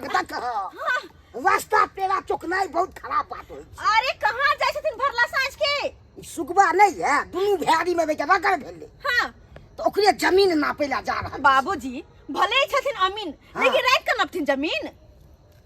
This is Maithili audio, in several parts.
देलक देख। रास्ता पेड़ा चोकनाइ बहुत खराब बात होइ छै। अरे कहाँ जाइ छथिन भरला साँझ के? ई सुगबा नहीं है, दुनू भैयारी में बेटा रगड़ भेलै। हाँ। तो ओकरे जमीन नापे ला जा रहल। बाबूजी भले ही छथिन अमीन, हाँ। लेकिन रात के नपथिन जमीन।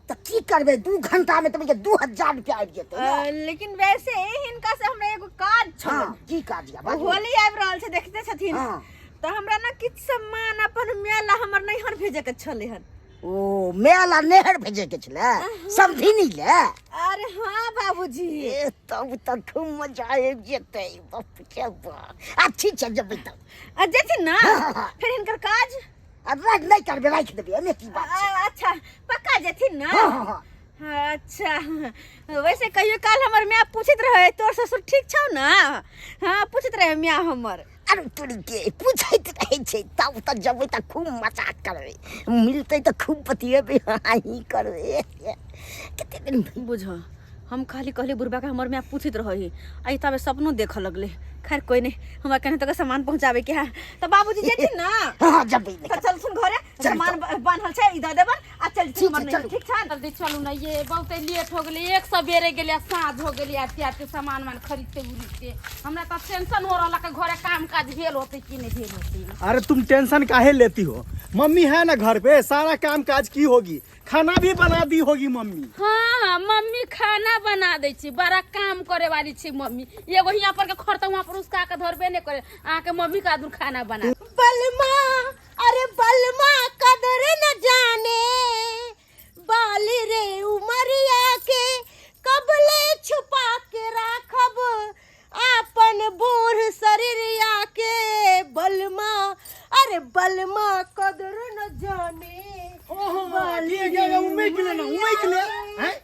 तऽ की करबै, 2 घंटा में तऽ 2000 रुपया आबि जेतै ने। लेकिन वैसे हिनका से हमरा एगो काज छल। हाँ, की काज या बाजू। होली आबि रहल छै, देखते छथिन। हाँ। तऽ हमरा ने किछु सामान अपन मेला हमर नैहर भेजे के छलै हन। ओ मेला नैहर भेजे के छलै समधिनी ले? अरे हाँ बाबूजी। ए तब तऽ खूब मजा आबि जेतै, बाप रे बाप। आ ठीक छै, जेबै तब। आ जेथिन ना? हाँ, हाँ, हाँ। फिर हिनकर काज आ राख नहि करबै, राखि देबै, एहिमे की बात छै। अच्छा पक्का जेथिन ना? हाँ, हाँ, हाँ। अच्छा वैसे कहियो काल हमर माय पूछैत रहे तोर ससुर ठीक छौ ना? हाँ पूछैत रहे माय हमर। अरे तोरी के पूछैत रहै छै। तब तऽ जेबै तऽ खूब मजाक करबै, मिलतै तऽ खूब बतियेबै, हाँ ही करबै। कते दिन बुझ हम खाली कहली बुढ़बा के हमर माय पूछैत रहे आई तबे सपनो देखऽ लगले। खैर कोई नहीं, हमरा कहीं तक सामान पहुंचावे के है। तो बाबूजी जेथिन ना? हाँ, हाँ, जेबै। तो चलथुन घरे। चल, सामान बान्हल छै, ई दऽ देबन आ चल ठीक हमर छै, नहीं। चलू। ठीक छै। जल्दी चलू ना, ये बहुत लेट हो गेलै, एक सवेरे गेलै, साँझ हो गेलै। आते आते सामान वामान खरीदते उरीदते हमरा तऽ टेंशन हो रहल कि घरे काम काज भेल होतै कि नहीं भेल होतै। अरे तुम टेंशन काहे लेती हो? मम्मी है ना घर पे, सारा काम काज की होगी, खाना भी बना दी होगी मम्मी। हाँ हाँ मम्मी खाना बना दै छी, बड़ा काम करे वाली छी मम्मी। एगो हियाँ पर के खरता वहाँ पर उसका के धरबे नहीं करे, अहाँ के मम्मी का दूर खाना बना। बलमा अरे बलमा कदर न जाने बाल रे उमरिया के, कबले छुपा के राखब आपन बूढ़ शरीरिया के। बलमा अरे बलमा कदर न जाने बाल ये रे ये ये उमेक ले ना, उमेक ले, हैं,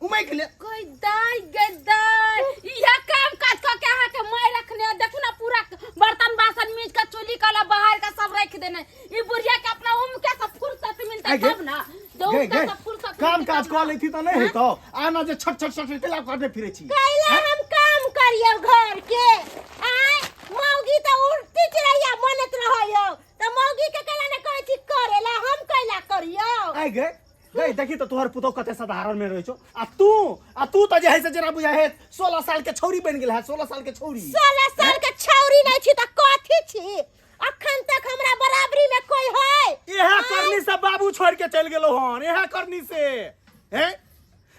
उमेक ले। कोई दाई गे दाई, इहा काम काज क के अहाँ के my रखने हो। देखू ना पूरा बर्तन बासन मीज के चूल्ही कला बाहर का सब रख देने। ई बुढ़िया के अपना उम के सब फुर्सत मिलता गे, तब ना जो गे, उनका गे, सब फुर्सत काम मिलतै काज तब ना। कऽ लेती तऽ नहि हेतौ? आना जे छट छट छट केला करने फिरे छी। कैला हम काम करियौ घर के? आय मौगी तऽ उड़ती चिड़ैया बनत रहैयौ, तऽ मौगी के कैला ने कहै छी करेला, हम कैला करियौ? आइ गे गई देखी तऽ तोहर पुतोह कते साधारण में रहै छौ, आ तू तऽ जे है से जेना बुझाइ है 16 साल के छौरी बनि गेल है, 16 साल के छौरी। 16 साल के छौरी नहीं छी तऽ कथी छी? अखन तक हमरा बराबरी में कोई है? इहे करनी से बाबू छोड़ के चलि गेलो हन, इहे करनी से हैं।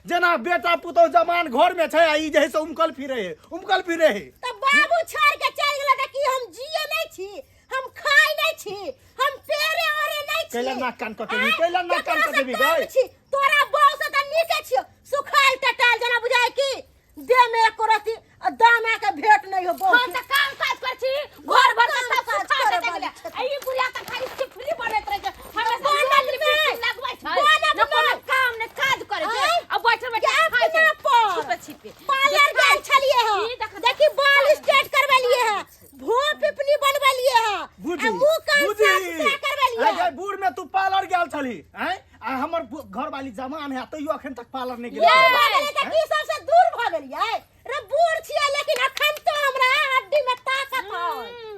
जेना बेटा पुतोह जमान घर में छै आ ई जे है से उमकल फिरे है, उमकल फिरे है। तऽ बाबू छोड़ के चलि गेलो तऽ की हम जिए नहीं छी? हम खाइ नहीं छी? हम पेरे ओरे नहीं छी? कैला नाक कान कटेबी? कैला नाक कान केकरा से कटेबी कम गई? छी? तोरा बहू से तऽ नीके छियो, सुखायल टटायल जेना बुझाय कि देह में एको रत्ती दाना के भेंट नहीं हो बहू हम के। तऽ काम काज कर छी, घर भर के काम सब काज सुखा करे के वाली गेलै। छथिन। आ ई बुढ़िया तऽ खाली चिपली बनैत रहै छै हमेशा, बनत लिपस्टिक नहि। लगबै छै बनत न कोनो नहि। काम ने काज करै छै आँय? आ बैठल बैठल के खाइ छै अपना पर। छिपे छिपे। पार्लर गेल छलिए हँ, ई देख- देखी बाल स्ट्रेट करवेलिए हँ, भों पिपनी बनवेलिए हँ, बुझी आ मुंह कान बुझी साफ सुथरा करवेलिए आइ हँ। गई बूढ़ में तू पार्लर गेल छली हैं, आ हमर घर वाली जवान है तैयो अखन तक पार्लर नहीं गेल। ये भऽ गेलै तऽ की सबसे दूर भऽ गेलियै? रे बूढ़ छियै लेकिन अखन तो हमरा हड्डी में ताकत है।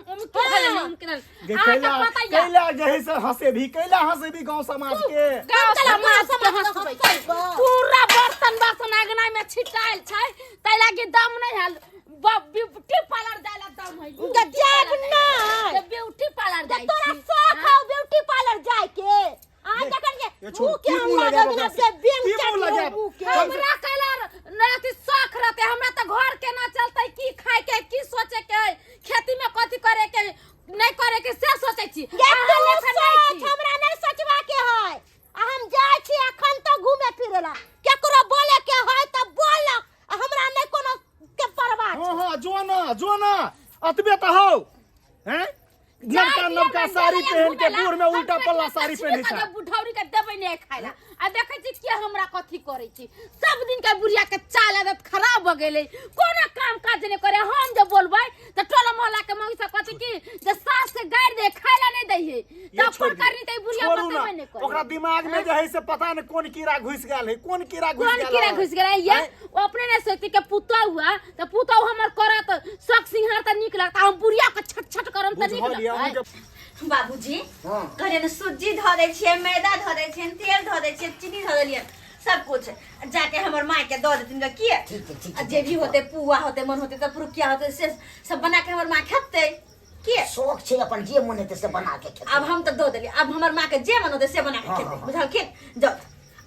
ओमे की भेलै ने, ओमे की भेलै? गे अहाँके कैला पता यऽ? कैला जे है से हंसे भी, कैला हंसे भी गांव समाज के। गाँव हम समाज के समाज के हंसबै छै। हंसबै। पूरा बर्तन बासन अंगना में छिटायल छै, ताहि लागी दम नहीं हल। ब्यूटी पार्लर जाय ला दम है। तऽ जायब नहि। ब्यूटी पार्लर तऽ जाय तोरा छी। शौक हौ ब्यूटी पार्लर जाय के? आ जखन के ये छोड़, मुँह के की हम मुँह लागल लगायब जेना ओकरा से? से बेंग की मुँह चाटि लगायब? मुँह के। हमरा कैला अथी शौक रहते, हमरा तऽ घर केना चलते, की खाय के, की सोचे के, खेती में कथी करे के नहीं करे के से सोचे छी। ये अहाँ तू लेखा नहीं सोच, छी। हमरा नहीं सोचबा के है। आ हम जाय छी अखन तो घूमे फिरे ला, केकरो बोले के है तऽ बोल, आ हमरा नहीं कोनो के परवाह हाँ छै। हाँ जो ना जो ना, अतबे तऽ हौ हैं, नवका नवका साड़ी पहन के बूढ़ में उल्टा पल्ला साड़ी पहने छै। बुढ़ौरी के देबै नहीं खाय ला, आ देखै छी के हमरा कथी करै छी। सब दिन के बुढ़िया के चाल आदत खराब भ गेलै, कोनो काम काज नहीं करे। हम जे बोलबै तऽ टोला मोहल्ला के मौगी सब कहतै कि जे सास के गारि दे, खाय ला नहीं दै है। ये तऽ अपन छोड़ दियौ। करनी तऽ ई बुढ़िया छोड़ू बतेबै ना नहीं करे। ओकरा दिमाग में जे है से पता नहीं कोन कीड़ा घुस गेल है, कोन कीड़ा घुस कोन गेल कीड़ा है। घुस गेलै ये? आँय? ओ अपने नहीं सोचती के पुतहु हुआ तऽ पुतहु हमर करत शौक सिंहार तऽ नीक लगता, हम बुढ़िया के छट छट करम तऽ नीक बुझलियै, लगतै। अहूँके बाबूजी हाँ। कहलियनि सुज्जी धऽ दै छियै मैदा धऽ दै छियनि तेल धऽ दै छियै चीनी धऽ देलियनि सब कुछ जाके हमर माय के दऽ देथिन गे किए ठीक छै, ठीक आ छै। जे भी होते पुआ होते मन होते तऽ पुरुकिया होते से सब बना के हमर माँ खेतै किए शौक छै अपन जे मन हेतै से बना के खेतै आब हम तऽ दऽ देलियै आब हमर माँ के जे मन होते से बना के हाँ, खेतै हाँ, हाँ। बुझलखिन जाउ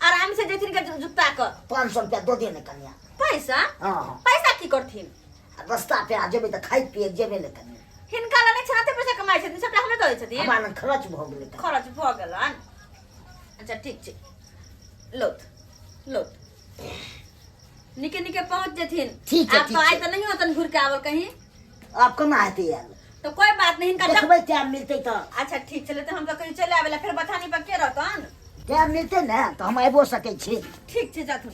आराम से जेथिन गे जुत्ता के 500 रुपया दऽ दे ने कनिया पैसा हाँ हाँ पैसा की करथिन आ रस्ता पे आ जेबै तऽ खाइत पियैत जेबै ने कनिया हिनका लग नहि छनि पैसा कमाइ छथिन सबटा हमरे दऽ दै छथिन हमरा लग खर्च भऽ गेलै कनिया। खर्च भऽ गेलनि अच्छा ठीक छै लौत लौत निके निके पहुँच जेथिन ठीक छै, आब ठीक तो आइ छै। तऽ नहीं होतन घुर के आवल कहीं आब केना हेतै आयल तो कोई बात नहीं हिनका जब देखबै टाइम मिलतै तऽ अच्छा ठीक छलै तऽ हम तऽ कहीं चलि आबै ला फेर बथानी पर के रहतन टाइम मिलतै ने तऽ हम आबिओ सकै छी ठीक छै जाथुन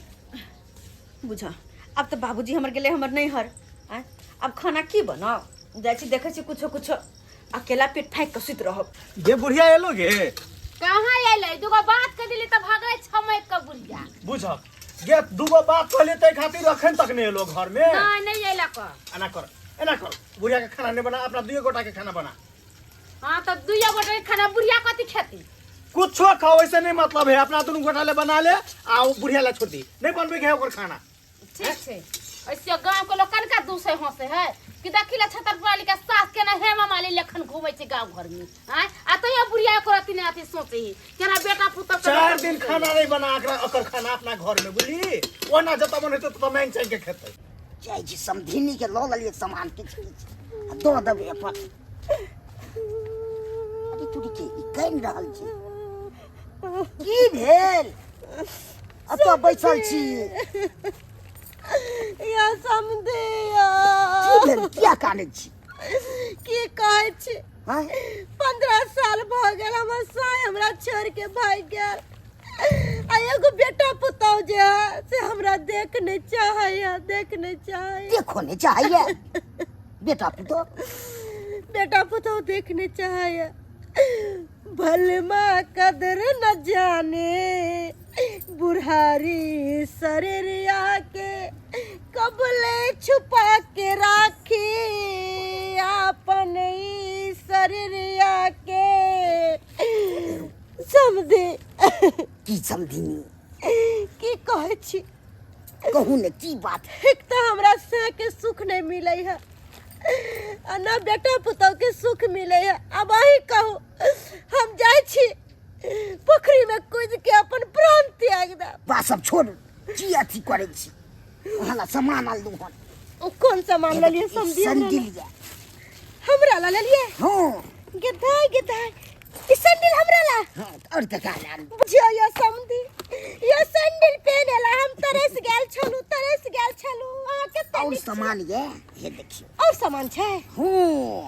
बुझ आब तऽ बाबूजी हमर गेलै हमर नैहर आँय आब खाना की बनाउ जाइ छी देखै छी कुछो कुछो अकेला पेट फाँकि कऽ सुति रहब गे बुढ़िया एलो गे कहाँ अयलै दूगो बात कह दिली तऽ भगलै छमैक के बुढ़िया बुझक गे दूगो बात कहलियै ताहि खातिर अखन तक नहि एलो घर में नहीं नहीं अयला क एना कर एना कर बुढ़िया के खाना नहीं बना अपना दुइये गोटा के खाना बना हाँ तऽ दुइये गोटे के खाना बुढ़िया कथी खेती कुछो खाओ ऐसे नहीं मतलब है अपना दुनू गोटा ले बना ले आ वो बुढ़िया ले छोड़ दी नहीं बनबे के है ओकर खाना ठीक छै ऐसे गांव के लोग कनका दूसरे हंसे है कि देखी ले छतरपुर वाली के सास के ना हेमा माली लेखन घूमे छै गांव घर में आय आ तो ये बुढ़िया को रति नहीं आती सोचे ही केना बेटा पुतोह के 4 दिन खाना नहीं बना एकरा ओकर खाना अपना घर में बुझली ओना जतऽ मन हेतै ततऽ मांगि चांगि के खेतै जाइ छी समधिनी के लऽ लेलियै सामान किछु किछु आ दऽ देबै अपन अरे तोरी के ई कानि रहल छै की भेल एतऽ बैसल छी या समधिया की भेल किया कानै छी की कहै छी हँ 15 साल भऽ गेल हमर साई हमरा छोड़ के भागि गेल आ एगो बेटा पुतहु जे है से हमरा देख नहि चाहैया देख नहि चाहैया देखो नहि चाहैया बेटा पुतोह बेटा पुतहु देख नहि चाहैया भलमा कदर न जाने बुढ़ारी शरीरिया के कबले छुपा के राखी आपन ई शरीरिया के समझे की समझिनी की कहै छी कहू ने की बात एक तऽ हमरा से के सुख नहीं मिलै है आ ना बेटा पुतोह के सुख मिलै है अब अही कहू हम जाइ छी पोखरी में कूद के अपन प्राण त्याग देब बा सब छोड़ू की अथी करै छी अहाँ ला सामान आनलहुँ हन ओ कोन सामान लेलियै समझिए सैंडिल यऽ हमरा ला लेलियै हँ गेदाय गेदाय ई सैंडल हमरा ला हँ आओर ककरा लए आनबै बुझियो यो समधी यो सैंडल पहने ला हम तरस गेल छलू तरस गेल छलू अहाँ कते आओर नीक छी। सामान यऽ हे देखियौ और सामान छै हँ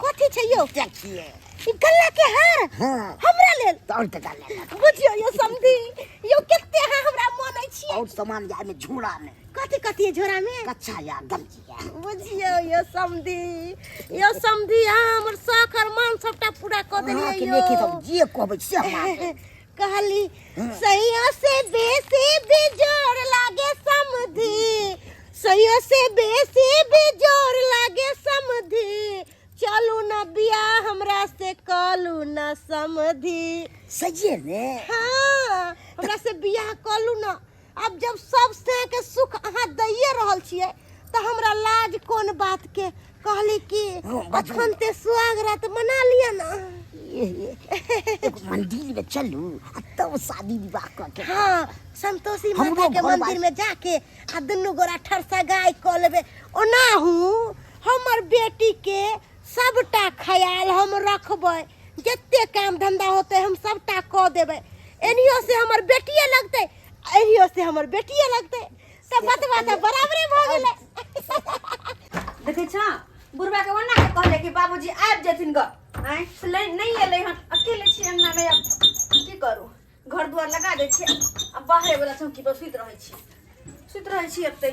कथी छै यौ देखिए ई गल्ला के हार हँ हमरा लेल तऽ आओर ककरा लए आनबै बुझियो यो समधी यो कते अहाँ हमरा मानै छियै आओर सामान यऽ एहिमे झोरा मे कथी कथी है झोरा में कच्चा या गंजी या बुझियो यो समधी यो समधी अहाँ हमर शौक और मान सबटा पूरा कऽ देलियै अहाँके यौ लेके तऽ जे कहबै से हम अहाँके कहली सैया से बेसी बेजोर लागे समधी सैया से बेसी बेजोर लागे समधी चलू न बियाह हमरा से कलू न समधी सहिए ने हाँ हमरा से बियाह कलू न आब जब सब से के सुख अहाँ दैये रहल छियै तऽ हमरा लाज कोन बात के कहली कि हँ, बाजू। अखन ते सुहाग रात मना लिअ ना एगो मंदिर में चलू आ तब शादी विवाह कऽ के हाँ संतोषी हमरो माता के घर मंदिर में जाके आ दुनू गोरा ठरसा गाय कऽ लेबै ओनाहू हमर बेटी के सबटा ख्याल हम रखबै जते काम धंधा होतै हम सबटा कऽ देबै एनियो से हमर बेटिए लगतै एनियो से हमर बेटिए लगतै तऽ बतबा तऽ बराबरे भऽ गेलै देखै छ बुढ़बा के ओना के कहले कि बाबूजी आबि जेथिन ग आँय से नहि एलै हन अकेले छी अंगना में आब की करू घर दुआर लगा दै छियै आ बाहरे वाला चौकी पर सुति रहै छी सुति रहै छी एतै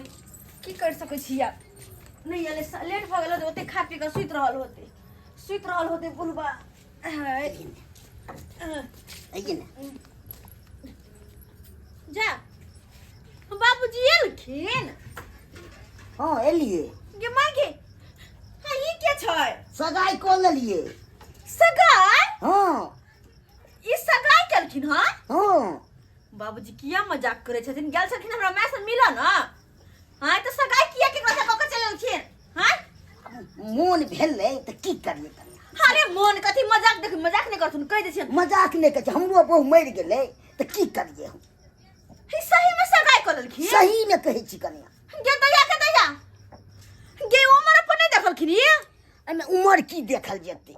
की करि सकै छी आब नहि एलै लेट भऽ गेल होतै ओते खा पी कऽ सुति रहल होतै सुति रहल होतै बुढ़बा हाय। आइए ने जा बाबूजी एलखिन हाँ एलिए गे माय गे हाँ ई के छै सगाई कऽ लेलिए सगाई हाँ। ई सगाई केलखिन हँ? हाँ। बाबूजी किया मजाक करै छथिन? गेल छलखिन हमरा माय से मिलऽ न। हाँ, तऽ सगाई किया केकरा से कऽ के चलि एलखिन? हाँ, मोन भेलै तऽ की करियै कनिया? अरे मोन कथी, मजाक देख, मजाक नहि करथुन, कहि दै छियनि। मजाक नहि कहै छै, हमरो बहु मरि गेलै तऽ की करियै हम? ई सही में सगाई कऽ लेलखिन? सही मे कहै छी कनिया। गे दैया के दैया गे, उमर अपन नहि देखलखिन ई? एहिमे उमर की देखल जेतै?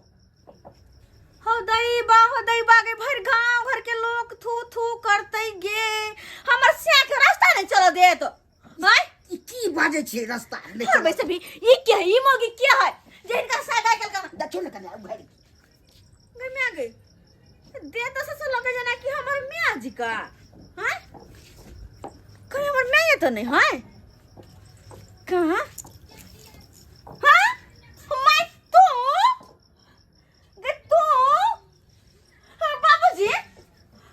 हो दैबा, हो दैबा गे, भरि गांव घर के लोग थू थू करतै गे, हमर सिया के रास्ता नहीं चल देत। हाय, ई की बाजै छियै रास्ता नहि और चलत। वैसे भी ई के है, ई मौगी के है जे हिनका सगाई केलकन? देखियौ ने कनिया, उघारि गे मियां गे, दे तो से लगे जना कि हमर मियां जी का। हाय, कहीं हमर मियां तो नहीं है कहाँ? हाँ my, तू गे तू? हाँ बाबूजी,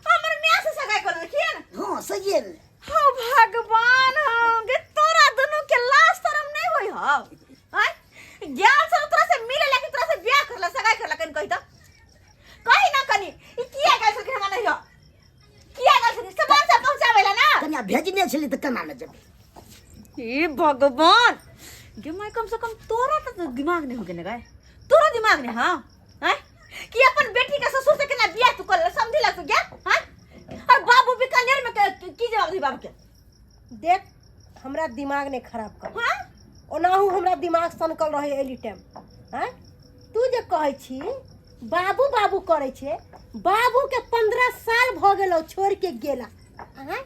हमर मियां से सगाई कर लेलखिन? हाँ, सही ने। हो भगवान, हो गे तोरा दुनू के लाज शरम नहीं होई हो? आय गेल छल तोरा से मिले लेकिन तोरा से बियाह करला, सगाई करला, कनी कहि त, कहि ना कनी, ई किया गेल छलखिन हमरा नहीं हो? किया गेल छलखिन? सामान सब पहुंचावे ला ना। कनिया भेजने छली तऽ केना ने जेबै? हे भगवान गे my, कम से कम तोरा तो दिमाग नहीं हो गेने गाय, तोरा दिमाग नहीं। हाँ हैं कि अपन बेटी के ससुर से केना बियाह तू कर समझी ला तू गया? हाँ, और बाबू बीकानेर में की जवाब दी बाबू के? देख, हमरा दिमाग नहि खराब कर। हाँ, ओनाहू हमरा दिमाग सनकल रहै एली टाइम। आँय, तू जे कहै छी बाबू बाबू करै छै, बाबूके 15 साल भऽ गेलौ छोड़ि के गेला। आँय,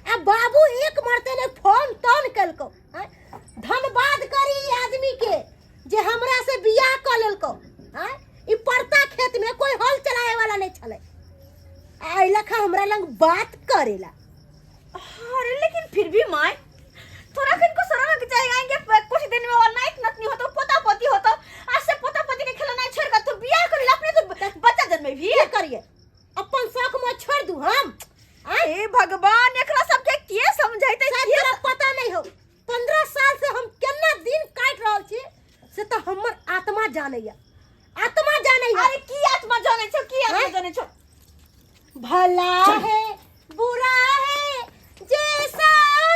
आ बाबू एक मरते नहि फोन तोन केलकौ। आँय, धन्यवाद करी ई आदमी के जे हमरा से बियाह कऽ लेलकौ। आँय, ई परता खेत में कोई हल चलाए वाला नहीं छलै, आ एहि लखा हमरा लंग बात करेला। अरे लेकिन फिर भी माय, थोड़ा किनको शर्म के चाहिए आएंगे कुछ दिन में और नाइट नतनी हो तो पोता पोती हो तो आज से पोता पोती के खिलौना छोड़ कर तू बियाह कर ले, अपने तो बच्चा जन्मे भी की करिए, अपन शौक में छोड़ दू हम? हे भगवान, एकरा सबके के समझैते? शायद के तोरा पता नहीं हो, 15 साल से हम केना दिन काटि रहल छी से तऽ हमर आत्मा जानैया, आत्मा जानैया। अरे की आत्मा जानै छौ, की आत्मा हैं? जानै छौ? भला है बुरा है जैसा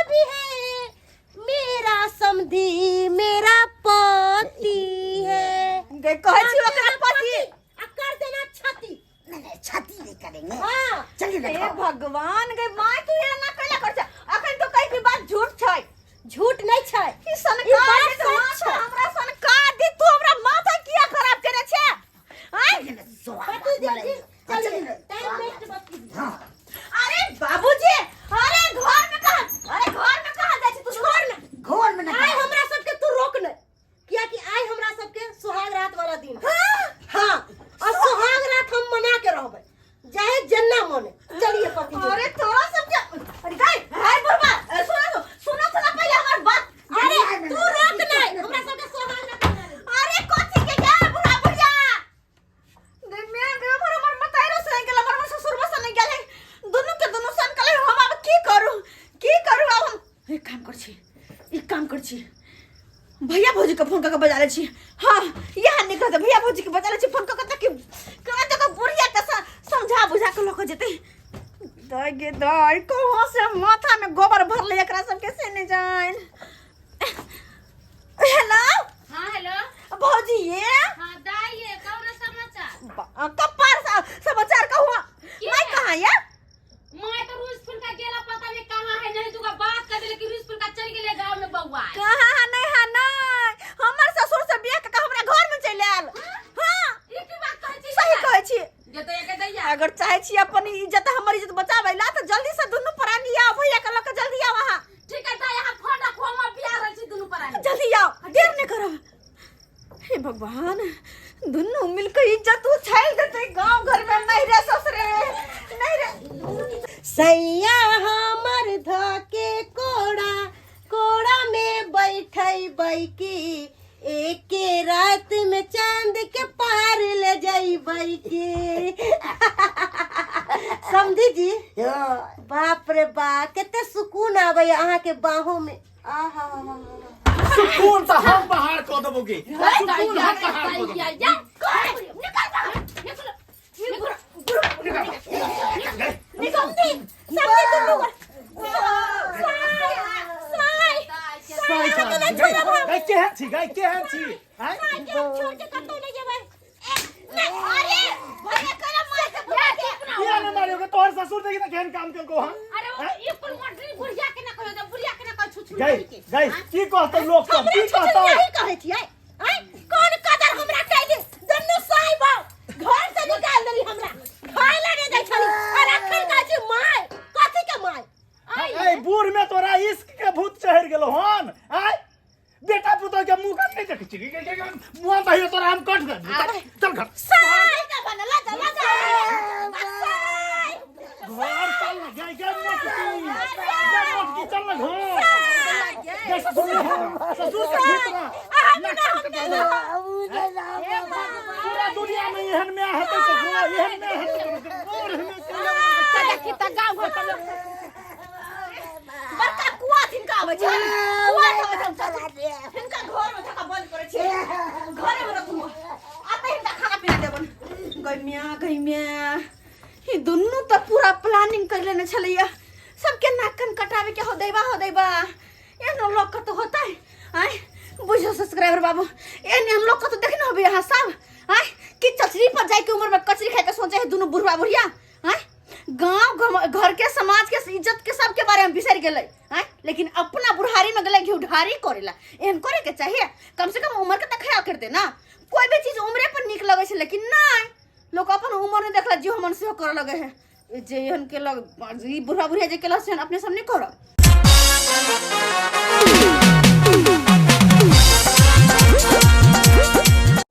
भी है, मेरा समधी मेरा पति है। गे कहै छी ओकरा पति आ कर देना छाती। नहीं नहीं, छाती नहीं करेंगे। हाँ। चलिए ना हे खाओ। भगवान गे my, तू एना कैला कर छ? अखन तो कहि कि बात झूठ छै। झूठ नहीं छै। ई सनका ई बात दे तो सच माथा छै। हमरा सनका दे, तू हमरा माथा किया खराब केने छे? आँय? चलिए ना, सोहाग पति रात जी, मनाइए। हाँ, चलिए चलिए ना, टाइम सोहाग वेस्ट रात। मत कीजिए। हाँ। अरे बाबूजी, अरे घर में कहां, अरे घर में कहां जाइ छी तू? छोड़ ना। घर में ना। आइ हमरा सबके तू रोक नहीं, कियाकि आइ हमरा सबके सुहाग रात वाला दिन है। हाँ, और सुहाग रात हम मना के रहबै, चाहे जन्ना मने। चलिए पति जी। अरे तोरा सब के, अरे गाय हाय बुढ़बा, अरे सुनो तो, सुनो तो ना पहले हमर बात। अरे तू रोक नहीं, हमरा सबके सुहाग रात मना ले। अरे कथी के गे बुढ़ा बुढ़िया गे, मैं गे हमर हमर मताइरो से गेल, हमर ससुर बस नहीं गेल, दुनू के दुनू सन कले। हम अब की करू, की करू अब हम? एक काम कर छी, एक काम कर छी, भैया भौजी के फोन कऽ के बजा लै छी। हाँ, इएह निक रहतै। भैया भौजी के बजा लै छी फोन कऽ के, ताकि केना तऽ बुढ़िया के समझा बुझा के लऽ के जेतै। दाइ गे दाइ, कहाँ से माथा में गोबर भरले एकरा सबके से नहि जान। हेलो। हाँ, हेलो। भौजी ये। हाँ दाई, ये कौन समाचार? कपार समाचार कहूँ की मैं है? कहाँ या? मैं तो रूस फूल का गेला, पता नहीं कहाँ है, नहीं तुका बात कर देले कि रूस फूल का चल गेले गांव में बउआ। कहाँ है? नहीं है, नहीं हमर ससुर से बियाह कऽ के हमरा घर में चलि आयल। हाँ। ई की बात कहै छी? सही कहै छी। जे तो एक दैया अगर चाहे छी अपन इज्जत, हमर इज्जत बचाबै ला, तऽ जल्दी से दुनू प्राणी आओ, भैया के लऽ के जल्दी आओ अहाँ। ठीक है दाई, यहाँ फोन रखो, हम अभी आ रहल छी दुनू प्राणी। जल्दी आओ, देर नहीं करब। हे भगवान, दुनू मिलके इज्जत उछाल देते गांव घर में। नहीं रे ससुरे, नहीं रे। सैया हमर धके कोड़ा कोड़ा में बैठै बैकी, एके रात में चांद के पार ले जइबै की। समझी जी? हाँ। बाप रे बा, कते सुकून आबै अहाँ के बाहों में, आहा। सुकून से हम बाहर कऽ देबो गे, सुकून हम बाहर कऽ देबो। या या निकल बाहर, निकल। गाय केहन छी आँय? साई के हम छोड़ के कतौ नहीं जेबै। ए, नहीं, अरे भैया करा मार के बुला के। किया ने मारियो के तोहर ससुर देखी त केहन काम केलको हन? अरे वो ई कुल मटरी बुढ़िया के ना कहियो, बुढ़िया के ना कहियो छुछु गई के। गई, की कहतौ लोक सब, हमरा की कहतौ? छुछुनिया ही कहै छियै। आँय, कोन कदर हमरा कैली दुनू साई बाप घर से निकाल देली, हमरा खाय ला नहीं दै छली और अखन कहै छी माय। कथी के माय? ए बूढ़ में तोरा इश्क के भूत चढ़ गेलो हन। आय बेटा पुतोह के मुंह कर नहीं देखै छी। मुंह दहियो तोरा हम कट दे, चल घर। साई का बनला जा जा साई। घर चल ना गई, गई मोटकी, गई मोटकी, चल ना घर। गई ससुर के, ससुर के भूत ना पूरा दुनिया में एहन में हेतै ककरो, एहन में हेतै ककरो, बूढ़ में तऽ देखी तऽ गाँव घर के लोक बड़का कुआ हिनका आबै छै, कुआ आबै छै। हम चाची हिनका घर में धक्का बंद करै छियै, घरे में रखू आते हिनका खाना पीना देबन। गैमिया गैमिया, ई दुनू तऽ पूरा प्लानिंग कर लेने छलैया सबके नाक कान कटावे के। हो दैबा, हो दैबा, एहनो लोक कतौ होतै? आँय बुझो सब्सक्राइबर बाबू, एहन एहन लोक कतौ देखने होबै अहाँ सब? आँय कि चचरी पर जाइके उम्र में कचरी खाइके सोचे है दुनू बुढ़वा बुढ़िया। आँय गांव घर के, समाज के, इज्जत के सबके बारे में बिसरि गेलै। आँय लेकिन अपना बुढ़ारी में गेलै घिउढारी करेला। एहन करे के चाहिए? कम से कम उम्र के तऽ ख्याल करते ना। कोई भी चीज उम्रे पर नीक लगै छै, लेकिन नहीं, लोग अपन उम्र नहीं देखला, जे मन सेहो करऽ लगे है। जे एहन केलक ई बुढ़ा बुढ़िया जे केलक से अपने सब नहीं करब।